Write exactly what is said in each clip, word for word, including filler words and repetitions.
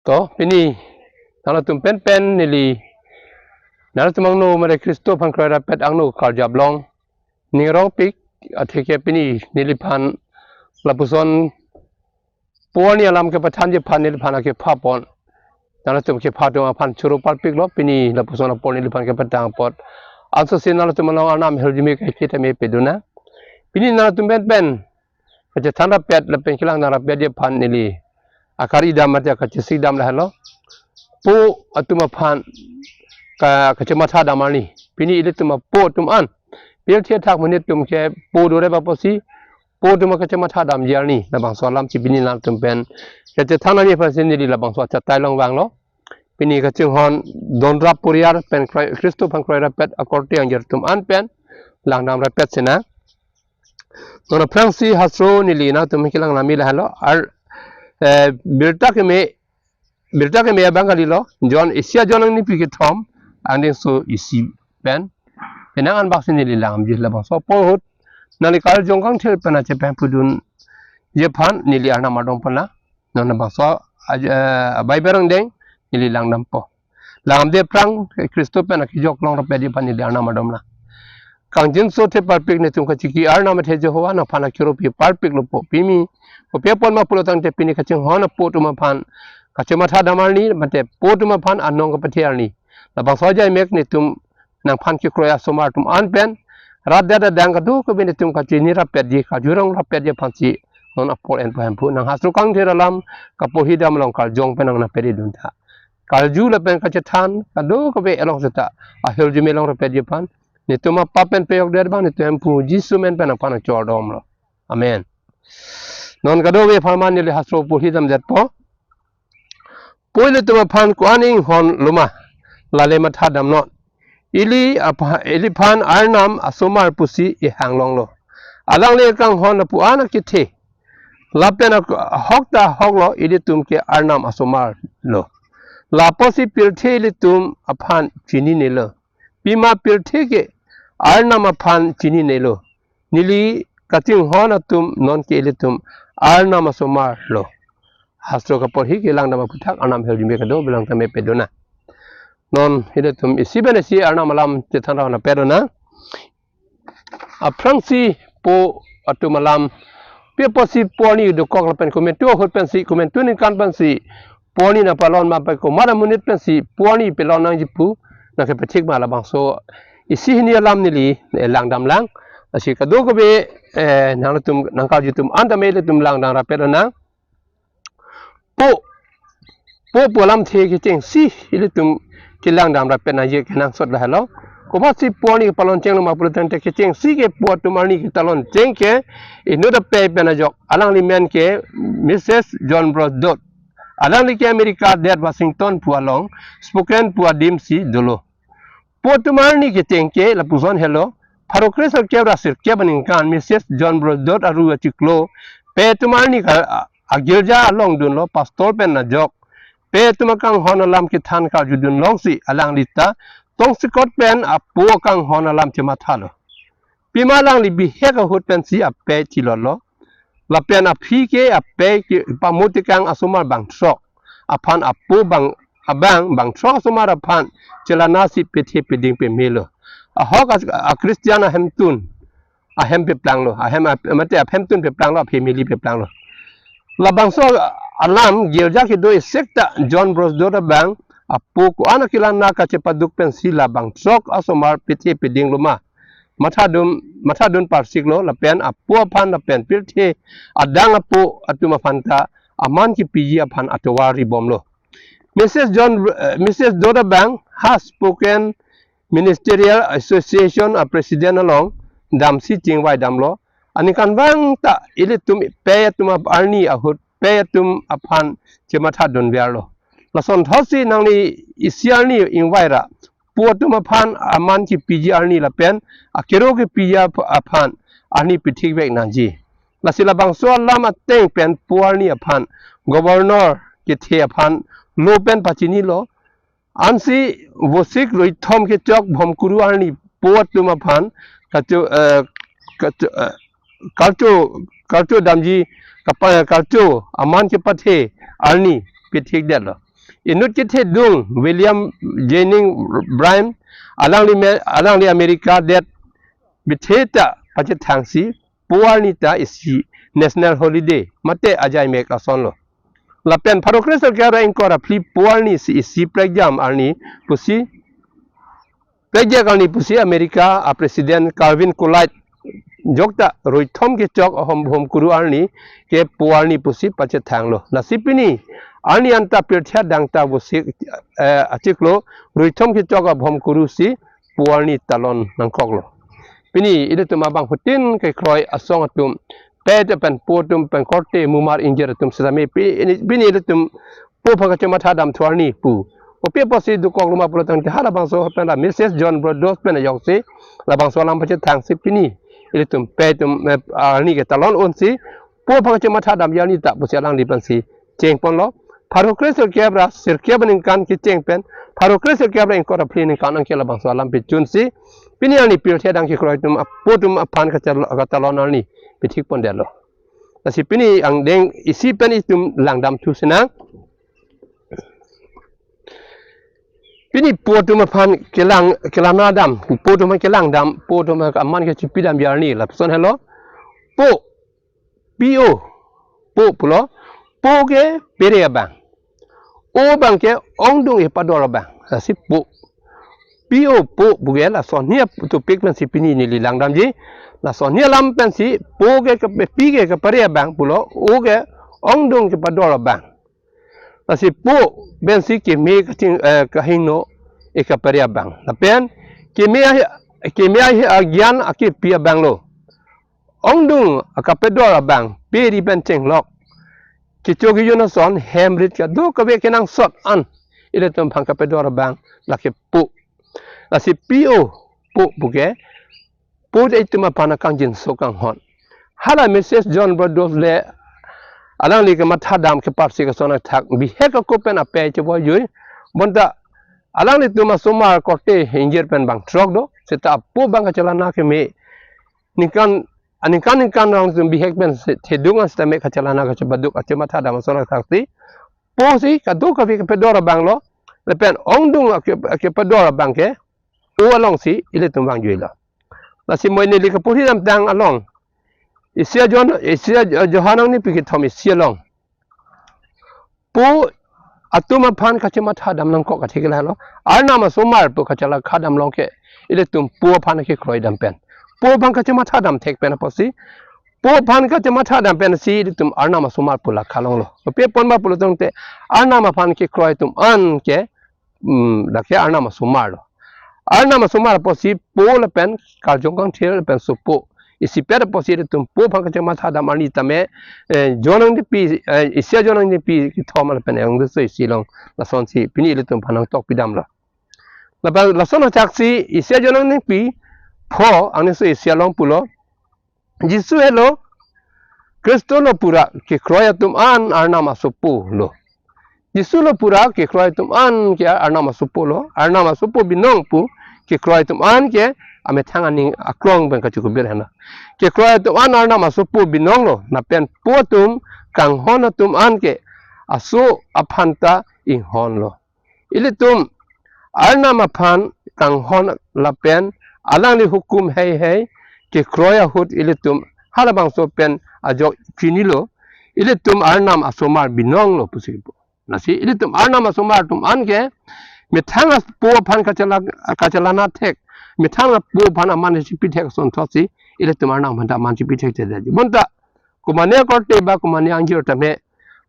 To, pini, nanglitum pen pen neli, nanglitum angno mare Khristo aphan kroirapet angno karjap long, ning rongpik, atheke pini neliphan lapuson po arni alam kepathanji aphan neliphan akepha pon. Nanglitum kepha atum aphan choro parpiklo, pini lapuson apor neliphan kepatang apot. Ansose nanglitum along Arnam ahirjume kaike tame pedun nang. Pini nanglitum pen pen kachethanrapet lapen kelangdangrapetji aphan neli akari dam mate kachesik dam lahelo. Po atum aphan ka, kachematha dam arni. Pini ilitum apo atum an, pirthe athak monit atum ke po dore ba apotsi, po atum kachematha damji arni, labangso alam si pini nanglitum pen kachethan nangji aphansi neli labangso achatai along vanglo. Pini kachinghon Donrap Poriyar pen kroi, Khristo aphan kroirapet akorte angjir atum an pen langdamrapet si nang. Non aphrangsi hastro neli nanglitum kelang nami lahelo. Ar, eh, birta keme, birta keme abang kalilo, John, isi a-John angnipi kethom, angdengso isi pen. Penang anbak si neli langdamji, labangso apor ahut nangli karjong kangthir pen achepeng pudunji aphan neli Arnam adom pon nang. Non labangso, eh, abai berang deng neli langdampo. Langdamde aphrang, eh, Khristo pen akejok longrapetji aphan neli Arnam adom nang. Kangjinso the parpik netum kachiki Arnam athe Jehovah nangphan akiro pi parpiklo po. Pimi kopi apot ma pulotangte pini kachinghon apo atum aphan kachematha dam arni mate po atum aphan anong kapathe arni. Labangso ajai mek netum nangphan kekroi asomar atum an pen rat det adang kadokave netum kachinirapetji, kajurong rapetji aphansi non apor en pahemphu nang. Hastro kangthir alam kaporhi dam along karjong pen nang nangpedun tha. Karju lapen kachethan kadokave along seta ahirjume longrapetji aphan netum apap pen peyok det abang netum Hemphu Jisu amen pen nangphan nangchordomlo. Amen. Non kadokave apharman neli hastro porhi damdetpo. Po ilitum aphan ko-an inghonlo ma, lale matha damnon. Ili apha, iliphan Arnam asomar pusi ihang longlo. Alangli akanghon apu an akethe. Lapen ak-, ahok ta ahoklo, ilitum ke Arnam asomarlo. Lapotsi pirthe ilitum aphan chininelo. Pima pirthe ke Arnam aphan chininelo. Neli kachinghon atum nonke ilitum Arnam asomarlo. Hastro kaporhi kelangdam aphuthak Arnam ahirjume kadokave along tame pedun nang. Non ilitum isi pen isi Arnam alam chethan ra nangpedun nang. Aphrangsi po atum alam, pi apotsi po arni dokok lapen komantu ahut pensi, komantu ningkan pensi po arni nangpalon ma pen komat amonit pensi po arni pelon nangji pu nangkepachik ma, labangso isi hini alam neli, eh, langdam lang. Lasi kadokave, eh, nanglitum nangkarju atum an tame ilitum langdamrapet nang. Po, po pu alamthe kechengsi ilitum kelangdamrapet nangji kenangsot lahelo. Komatsi po arni palon chenglo ma pulotangte kechengsi ke po atum arni ketalon cheng ke inut apei pen ajok, alangli amen ke Mrs John Bros Dodds. Alangli ke America adet Washington pu along Spokane pu adimsi dolo. Po atum arni kecheng ke lapuson helo. Pharo kresirkep ra sirkep aningkan Mrs John Bros Dodds aru achiklo pe atum arni ka, a, agirja along dunlo, pastor pen ajok. Pe atum akanghon alam kethan karjudun longsi alangli ta tongsekot pen apo akanghon alam chemathalo. Pima alangli bihek ahut pensi apei thilotlo. Lapen aphi ke apei kepamutekang asomar bangthrok aphan apo bang, abang bangthrok asomar aphan chelanasi pethe peding pemelo. Ahok a, a Christian ahemtun, ahem peplanglo, ahem ap-, mate aphemtun peplanglo, a family peplanglo. Labangso alam girja kedo isik ta John Bros Dodds abang apo ko-an akelang na kachepaduk pensi la bangthrok asomar pethe pedinglo ma mathadun, mathadun parsiklo, lapen apo aphan lapen pirthe adang apo atum aphan ta aman kepiji aphan atovar ribomlo. Mrs John, eh, Mrs Dodds abang ha Spokane Ministerial Association a president along damsi chingvai damlo. Aningkanvang ta ilitum pei atum ap-, arni ahut pei atum aphan chemathadun verlo. Lasonthotsi nangli isi arni ingvai ra po atum aphan aman kepiji arni lapen akero kepiji ap-, aphan arni pithikvek nangji. Lasi labangso alam ateng pen po arni aphan governor kethe aphan lo pen pachinilo. Ansi vosik roithom kechok Bhomkuru arni po atum aphan kacho, eh, kacho, eh, karcho, karcho damji kapa, karcho aman kepathe arni pithikdetlo. inut kethedung William Jennings Bryan, alangli me, alangli America det bithe ta pachethangsi po arni ta isi national holiday mate ajaimek asonlo. Lapen pharo kresirkep ra ingkoi ra phli po arni si isi prekjam arni pusi, prekjak arni pusi America a President Calvin Coolidge jokta ruithom kechok ahom bhom kuru arni ke po arni pusi pachethanglo. Lasi pini arni anta pirthe adang ta pusi, eh, achiklo ruithom kechok abhom kuru si po arni talon nangkoklo. Pini ilitum abangphutin kekroi asong atum pet pen po atum pen korte mumar ingjir atum sitame pi-, ini, pini ilitum po aphan kachematha dam thu arni pu. Kopi apotsi dokok loma pulo tangte halabangso pen la Mrs John Broadus pen ajoksi labangso alam pachethangsi pini ilitum pet atum, eh, arni ke talon unsi po aphan kachematha dam arni ta pusi alangli pensi chengponlo. Pharo kresirkep ra sirkep aningkan kecheng pen pharo kresirkep ra ingkoi ra phli aningkan anke labangso alam pachunsi pini arni pirthe adang kekroi atum ap-, po atum aphan kachal-, katalon arni pithikpondetlo. Lasi pini angdeng isi pen itum langdam thu sinang. Pini po atum aphan kelang, kelang dam, po atum aphan kelang dam, po atum aphan aman kechipidam arni lapuson helo. Po, P O, po pulo, po ke pere abang. O abang ke ongdung kepador abang. Lasi po. P O po puke lason hini a-topic pensi pini neli langdamji. Lason hini alam pensi po ke, ke P ke kepere abang pulo, O ke ongdung kepador abang. Lasi po pensi keme kaching, eh, kahingno e kepere abang. Lapen keme ahi, keme ahi agyan akepi abanglo. Ongdung akapador abang, peri pen chenglok. Kecho kejun ason, hem rit kadokave kenangsot an ilitum aphan kapador abang lake po. Lasi P O, po puke, po te itum aphan akangjinso kanghon. Hala Mrs John Broadus le alangli kematha dam keparsi kason athak bihek ako pen ape chevoi jui. Bonta alanglitum asomar korte ingjir pen bang throk do. Seta po abang kachelana keme ningkan, aningkan ningkan alanglitum bihek pen se-, thedung an sitame kachelana kachepaduk achematha dam ason athak si po si kadokave kepador abanglo. Lapen ongdung ake, kepador abang ke O alongsi ilitum vangjuilo. Lasi moi neli kaporhi damtang along, isi ajon, isi a-, Johan angnipi kethom isi along, po atum aphan kachematha dam nangkok atheke lahelo. Arnam asomar pu kachelakha dam along ke ilitum po aphan kekroi dam pen, po aphan kachematha dam thek pen apotsi, po aphan kachematha dam pensi ilitum Arnam asomar pu lakha longlo. Kopi apot ma pulo tangte Arnam aphan kekroi atum an ke, mm, lake Arnam asomar lo. Arnam asomar apotsi po lapen karjong kangthir lapen sopo. Isipet apotsi ilitum po aphan kachematha dam arni tame, eh, Johan angnipi, eh, isi a-Johan angnipi kethom lapen angdengso isi along lasonsi pini ilitum aphan nangtokpi damlo. Lapen lason athak si isi a-Johan angnipi pho angdengso isi along pulo, Jisu helo Khristo lo pura kekroi atum an Arnam asopo lo. Jisu lo pura kekroi atum an ke Arnam asopo lo. Arnam asopo binong pu kekroi atum an ke amethang aning aklong pen kachikubir hena. Kekroi atum an Arnam asopo binong lo. Lapen po atum kanghon atum an ke aso aphan ta inghon lo. Ilitum Arnam aphan kanghon lapen alangli hukum heihei kekroi ahut ilitum halabangso pen ajok chinilo, ilitum Arnam asomar binong lo pusi pu. Lasi ilitum Arnam asomar atum an ke methang apo aphan kachala, kachalana thek, methang apo aphan aman chipi thek asonthotsi ilitum Arnam aphan ta aman chipi thekthedetji. Bonta komane akorte ba komane angjir tame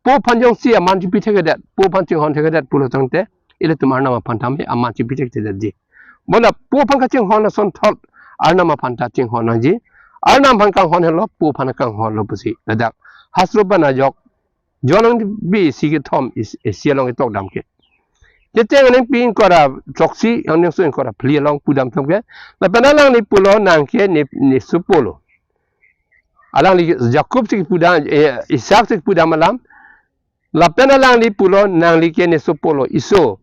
po aphan jongsi aman chipi thekthedet, po aphan chinghon thekthedet pulo tangte ilitum Arnam aphan tame aman chipi thekthedetji. Bonta po aphan kachinghon asonthot Arnam aphan ta chinghon nangji. Arnam aphan kanghon helo, po aphan kanghon lo pusi ladak hastro pen ajok Johan angnipi isi kethom is-, isi along ketok dam ke. Kecheng angnipi ingkoi ra throksi, angdengso ingkoi ra phli along pudam thom ke. Lapen alangli pulo nang ke ne, ne sopo lo. Alangli Jakob si pudam, eh, Isak si pudam alam. Lapen alangli pulo nangli ke ne sopo lo, Iso.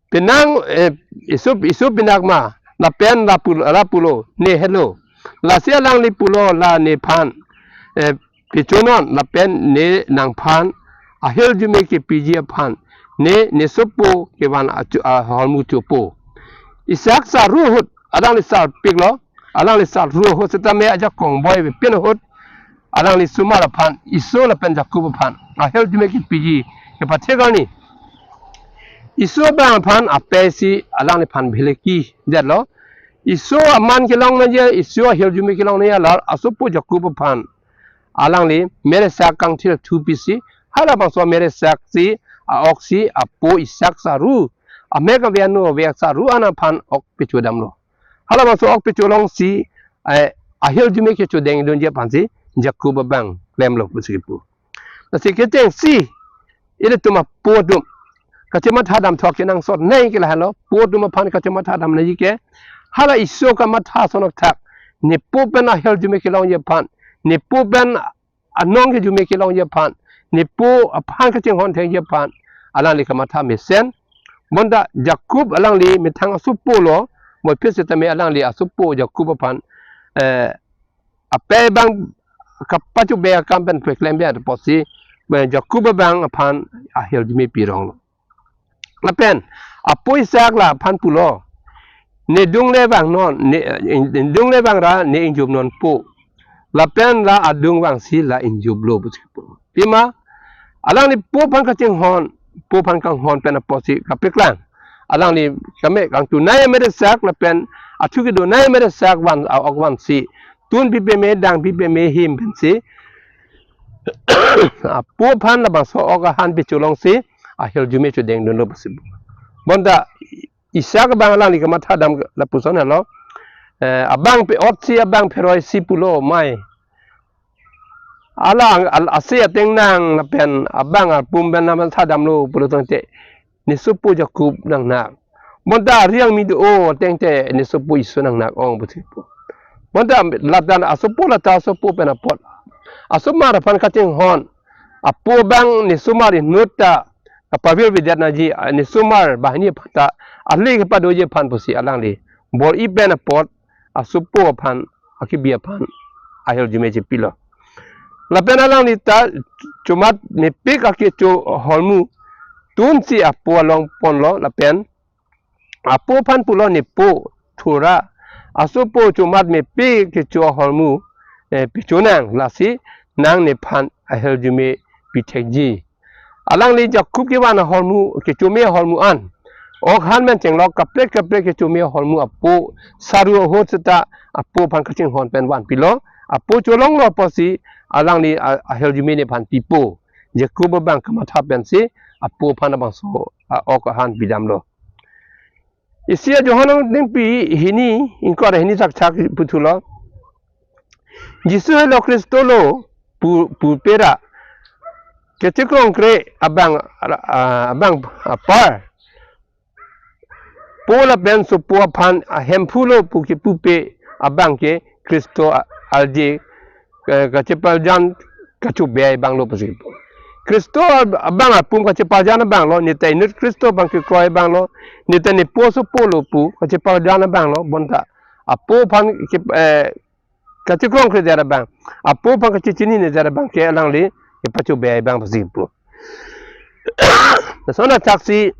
Penang, eh, Iso, Iso pinak ma, lapen la pulo, la pulo, ne helo. Lasi alangli pulo la nephan, eh, pechonon, lapen ne nangphan ahirjume kepiji aphan ne, ne sopo kevan achu-, ahormu chopo. Isak sarru ahut, alangli sarpiklo, alangli sarru ahut setame ajakong boi pen ahut, alangli osomar aphan, Esau lapen Jakob aphan ahirjume kepiji kepathek arni, Esau abang aphan apei si alangliphan bheleki detlo. Esau aman kelong nangji, Esau ahirjume kelong nangji alar asopo Jakob aphan alangli meresak kangthir thu pisi, halabangso meresak si, a-ok si, apo Isak sarru, amek ave anu ave sarru an aphan ok pechodamlo. Halabangso ok pecholong si, eh, ahirjume kechodengdunji aphan si Jakob abang klemlo pusi kipu. Lasi kechengsi, ilitum apo atum kachematha dam thok kenangsot nangji ke lahelo, po atum aphan kachematha dam nangji ke, hala Esau kamatha asonthot thak, ne po pen ahirjume kelongji aphan, ne po pen anong kejume kelongji aphan, ne po aphan kachinghon thekji aphan, alangli kamatha mesen. Bonta Jakob alangli methang asopo lo, moi phit setame alangli asopo Jakob aphan, eh, apei abang kapachobei akam pen peklem pi apotsi, eh, Jakob abang aphan ahirjume pironglo. Lapen apo Isak la aphan pulo, ne dung le vangnon, ne, ne dung le vangra ne ingjop nonpo. Lapen la adung vangsi la ingjoplo pusi kipu. Pima, alangli po aphan kachinghon, po aphan kanghon pen apotsi kapeklang. Alangli kame kangtunai ameresak lapen athu kedonai ameresak van, a-ok vansi, tun pi peme, dang pi peme him pensi, apo aphan labangso ok ahan pecholongsi ahirjume chodengdunlo pusi. Bonta Isak abang alangli kamatha dam lapuson helo. Eh, abang pe-ot si, abang pheroi si pulo mai. Alang al-, ase ateng nang lapen abang apum pen namatha damlo pulo tangte, ne sopo Jakob nangnak. Bonta ariang mi do-o tangte ne sopo Esau nangnak ong pusi kipu. Bonta lata asopo, lata asopo pen apot, asomar aphan kachinghon, apo abang ne osomar inut ta kapavirvedet nangji, ne osomar banghini aphan ta ale kepadoji aphan pusi alangli bor-i pen apot asopo aphan, akebi aphan ahirjume chepilo. Lapen alangli ta chomat mepik akecho ahormu tunsi apo along ponlo lapen apo aphan pulo, ne po thura, asopo chomat mepik kecho ahormu, eh, pechonang, lasi nang nephan ahirjume pithekji. Alangli Jakob kevan ahormu, kechome ahormu an, ok ahan pen chenglok kaprek kaprek kechome ahormu apo sarru ahut seta apo aphan kachinghon pen vanpilo. Apo cholonglo apotsi alangli a-, ahirjume nephan pipo. Jakob abang kamatha pensi apo aphan labangso a-ok ahan pidamlo. Isi a-John angdengpi hini, ingkoi ra hini chakchak puthulo. Jisu helo Khristo lo pu, pupera, kachekrongkre abang, ah, abang apar, po lapen sopo aphan ahemphu lo pu kepupe abang ke Khristo a-, arje, eh, kachepaljan kachobei abang lo pusi kipu. Khristo ab-, abang apum kachepaljan abang lo, ne ta inut Khristo abang kekroi abang lo, ne ta ne po sopo lo pu kachepaljan abang lo, bonta apo aphan ke, eh, kachekrongkredet abang, apo aphan kachechininedet abang ke alangli kepachobei abang pusi kipu. Lason athaksi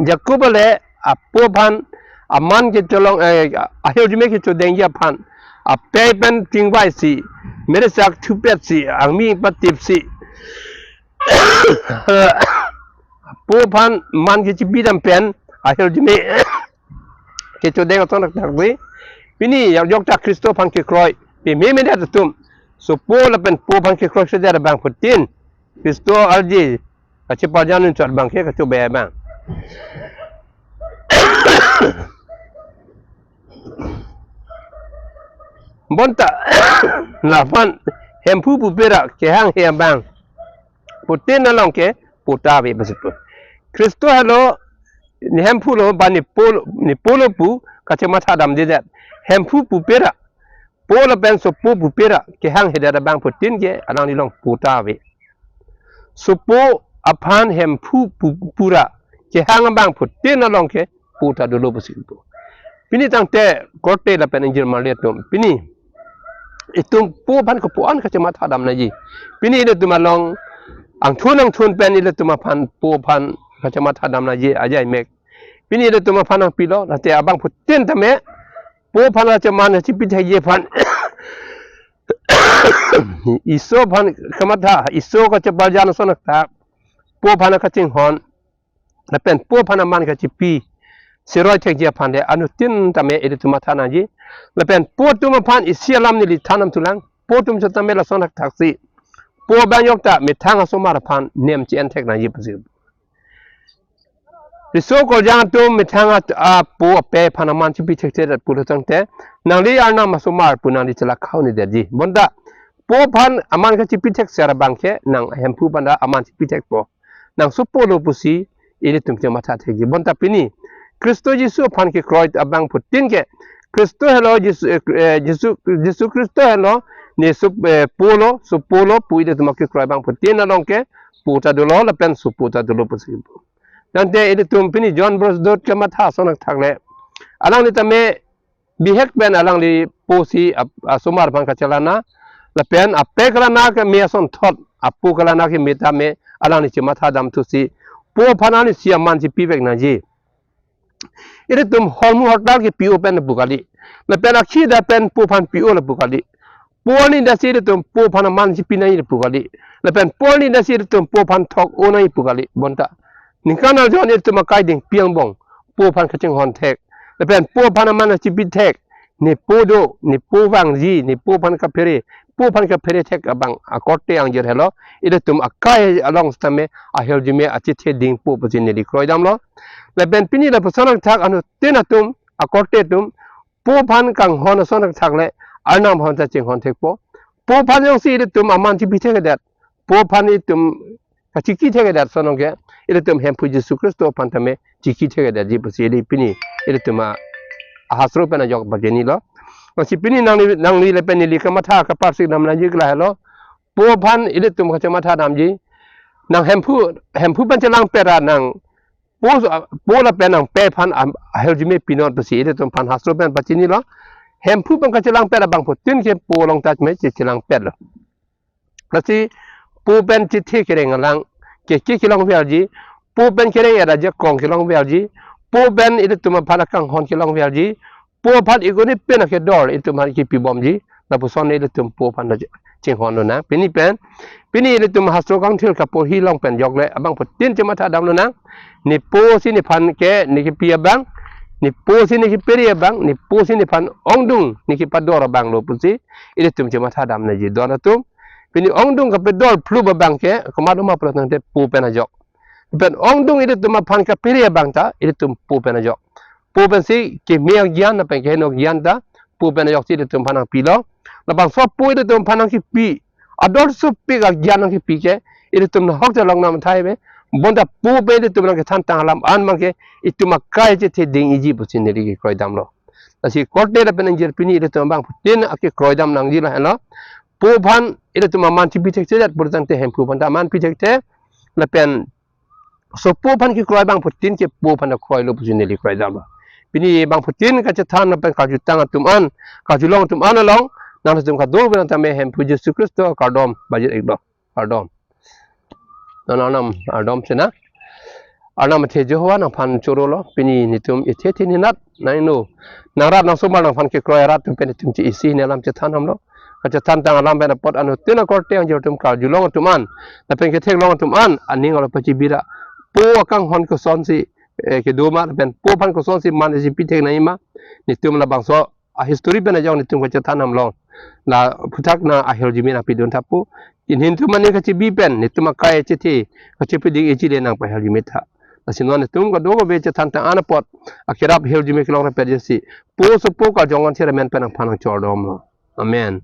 Jakob ale apo aphan aman kecholong, eh, ahirjume kechodengji aphan apei pen chingvaisi, meresak thupetsi, angmi patipsi, apo aphan man kechepi dam pen ahirjume kechodeng ason athaksi, pini ajok ta Khristo aphan kekroi pememedet atum, sopo lapen po aphan kekroikredet abangphutin, Khristo arje kachepaljan unchot abang ke kachobei abang. Bonta laphan hemphu pupera kehanghe abangphutin along ke po ta ave pusi kipu. Khristo helo ne hemphu lo ba ne po lo, ne po lo pu kachematha damdedet. Hemphu pupera, po lapen sopo pupera kehanghedet abangphutin ke alangli along po ta ave. Sopo aphan hemphu pu, pura kehang abangphutin along ke po ta dolo pusi kipu. Pini tangte korte lapen ingjirmarli atum, pini itum po aphan kopi-an kachematha dam nangji. Pini ilitum along angthun angthun pen ilitum aphan po aphan kachematha dam nangji ajai mek. Pini ilitum aphan nangpilo, late abangphutin tame, po aphan kacheman kachepithekji aphan. Iso aphan kamatha, iso kacheparjan ason athak, po aphan kachinghon, lapen po aphan aman kachepi, cheroi thekji aphan le anuttin tame ilitum matha nangji. Lapen po atum aphan isi alam neli than damthulang, po atum setame lason athak si, po abang yok ta methang asomar aphan nem che-en thek nangji pusi. Riso korjang atum methang at-, apo ape aphan aman chepithekthedet pulo tangte, nangli arnam asomar pu nangli chelak khau ni derji. Bonta po aphan aman kachepithek ser abang ke nang Hemphu aphan ta aman chepithekpo. Nang sopo lo pusi ilitum chematha thekji. Bonta pini Khristo Jisu aphan kekroi abangphutin ke, Khristo helo Jisu, eh, eh, Jisu, Jisu Khristo helo ne sop-, eh, po lo, sopo lo pu ilitum kekroi abangphutin along ke po ta dolo lapen sopo ta dolo pusi pu. Tangte ilitum pini John Bosdot kamatha ason athak le, alangli tame bihek pen alangli po si ap-, asomar aphan kachelang na, lapen ape kalang na keme asonthot, apo kalang na keme tame alangli chematha damthu si, po aphan alangli si aman chepivek nangji. Ilitum hormu hortal kepi-o pen lapu kali, lapen akhida pen po aphan pi-o lapu kali. Po arni dasi ilitum po aphan aman chepi nangji lapu kali. Lapen po arni dasi ilitum po aphan thok-o nangji pu kali. Bonta ningkan arjon ilitum akai dingpi angbong po aphan kachinghon thek, lapen po aphan aman chepi thek, ne po do, ne po vangji, ne po aphan kaphere, po aphan kaphere thek abang akorte angjir helo, ilitum akai along setame ahirjume achethe dingpo pusi neli kroidamlo. Lapen pini lapuson athak anuttin atum, akorte atum, po aphan kanghon ason athak le arnam aphan ta chinghon thekpo. Po aphan jongsi ilitum aman chepi thekthedet, po aphan ilitum kachiki thekthedet asonong ke, ilitum Hemphu Jisu Khristo aphan tame chiki thekthedetji pusi ili pini ilitum a-, ahasro pen ajok pachinilo. Lasi pini nangli, nangli lapen neli kamatha kaparsik dam nangji ke lahelo. Po aphan ilitum kachematha damji. Nang Hemphu, Hemphu pen chelangpet ra nang po, po lapen nang pe aphan am-, ahirjume pinon pusi ilitum aphan hastro pen pachinilo. Hemphu pen kachelangpet abangphutin ke po along ta me che-, chelangpetlo. Lasi po pen chethe kereng alang, keke kelong velji, po pen kereng-et ajakong kelong velji, po pen ilitum aphan akanghon kelong velji, po aphan ikuni pen akedor ilitum aphan kipibomji, lapuson ilitum po aphan chinghon lonang. Pini pen, pini ilitum hastro kangthir kaporhi along pen jokle abangphutin chematha dam lonang. Ne po si nephan ke ne kipi abang, ne po si ne kiphere abang, ne po si nephan ongdung ne kipador abang lo pusi ilitum chematha dam nangji don atum. Pini ongdung kapador phlu abang ke komat ma pulo tangte po pen ajok. Pen ongdung ilitum aphan kaphere abang ta ilitum po pen ajok. Po pensi keme agyan lapen kehingno agyan ta po pen ajoksi ilitum aphan nangpilo. Labangso po ilitum aphan nangkipi, ador sopik agyan nangkipi ke ilitum nahok ta longnam athai ave. Bonta po pen ilitum nangkethan tang alam an abang ke itum akai chethe dingji pusi neli kroidamlo. Lasi korte lapen angjir pini ilitum abangphutin akekroidam nangji lahelo. Po aphan ilitum aman chepi thekthedet pulo tangte Hemphu aphan ta aman pi thekthe, lapen sopo aphan kekroi abangphutin ke po aphan kroilo pusi neli kroidamlo. Pini abangphutin kachethan lapen karjutang atum an, karjulong atum an along, nangtum kadokave tame Hemphu Jisu Khristo kardom pajir-iklo. Kardom. Non arnam ardom sena. Arnam athe Jehovah nangphan chorolo, pini netum ithe the ninat nangno. Nangrat nangsomar nangphan kekroi arat atum pen netum che isi ne alam chethan damlo. Kachethan tang alam pen apot anuttin akorte angjir atum karjulong atum an, lapen ketheklong atum an aning arlo pachibi ra, po akanghon kosonsi, eh, kedo ma lapen po aphan kosonsi man isi pi thek nangji ma, netum labangso ahistory pen ajok netum kachethan damlo. La aphuthak nang ahirjume nangpidun thapo. Inhin atum aning kachibi pen netum akai chethe kachepi dingji le nangpahirjume tha. Lasi non netum kadokave chethan tang an apot akerap ahirjume kelong rapet jesi, po sopo karjong an thir amen pen nangphan nangchordomlo. Amen.